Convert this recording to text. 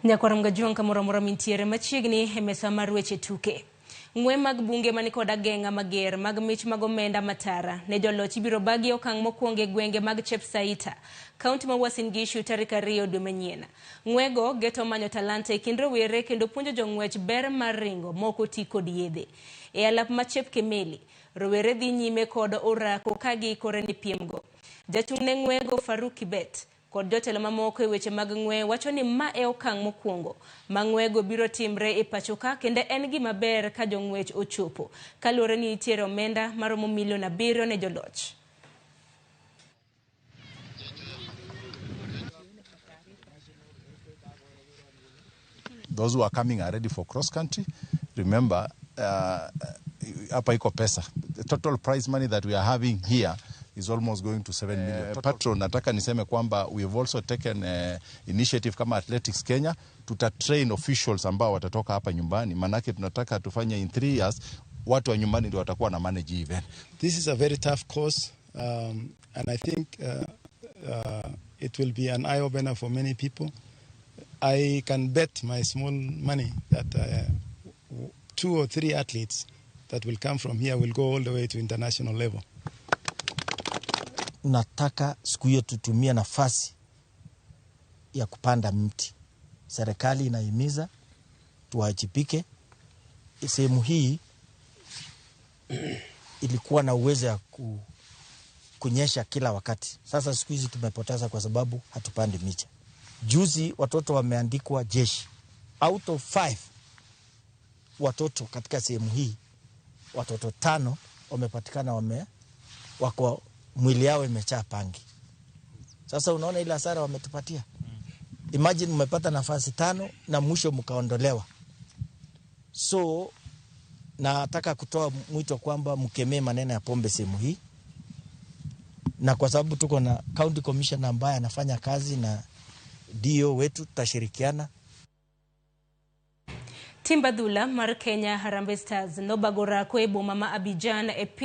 Nyakwar Mgajuang' kamoro amora mintiere machiegni e mesa mar weche tuke. Ng'we mag bunge mani kod ageng'a mager mag mich mag omenda matara ne joloch ibiro bagi okang' mokwongo e gwenge mag Chepsaita, kaunti ma Uasin Gishu tarik 2 dwe manyien. Ng'wego geto manyo talanta e kind rowere kendo puonjo jong'wech ber mar ringo mok oti kod yedhe. E alap ma Chepkemeli, rowere dhi nyime kod orako ka giikore ne piemgo. Jachung' ne ng'wego Faruk Kibet kod jotelo mamoko e weche mag ng'we wacho ni ma e okang' mokwongo ma ng'wego biro timre e pacho ka kendo en gima ber ka jong'wech ochopo kaluwore ni nitiere omenda maromo milion 7 ne joloch. Those who are coming are ready for cross country. Remember, hapa iko pesa. The total prize money that we are having here is almost going to 7 million. Patron, nataka niseme kwamba we have also taken initiative kama Athletics Kenya, tuta train officials ambao watatoka hapa nyumbani, manake tunataka tufanye in 3 years watu wa nyumbani ndio watakuwa na manage event. This is a very tough course, and I think it will be an eye-opener for many people. I can bet my small money that 2 or 3 athletes that will come from here will go all the way to international level. Nataka siku hiyo tutumie nafasi ya kupanda mti. Serikali inahimiza tuwajibike. Sehemu hii ilikuwa na uwezo ya kunyesha kila wakati. Sasa siku hizi tumepoteza kwa sababu hatupandi miche. Juzi watoto wameandikwa jeshi. Out of 5 watoto katika sehemu hii, watoto 5 wamepatikana wako mwili yao imejaa pangi. Sasa unaona ile hasara wametupatia. Imagine mmepata nafasi 5 na mwisho mkaondolewa. So nataka kutoa mwito kwamba mkemee maneno ya pombe sehemu hii. Na kwa sababu tuko na county commissioner ambaye anafanya kazi na DO wetu, tutashirikiana. Timba Dhula mar Kenya Harambee Stars nobago orako e boma ma Abidjan e piny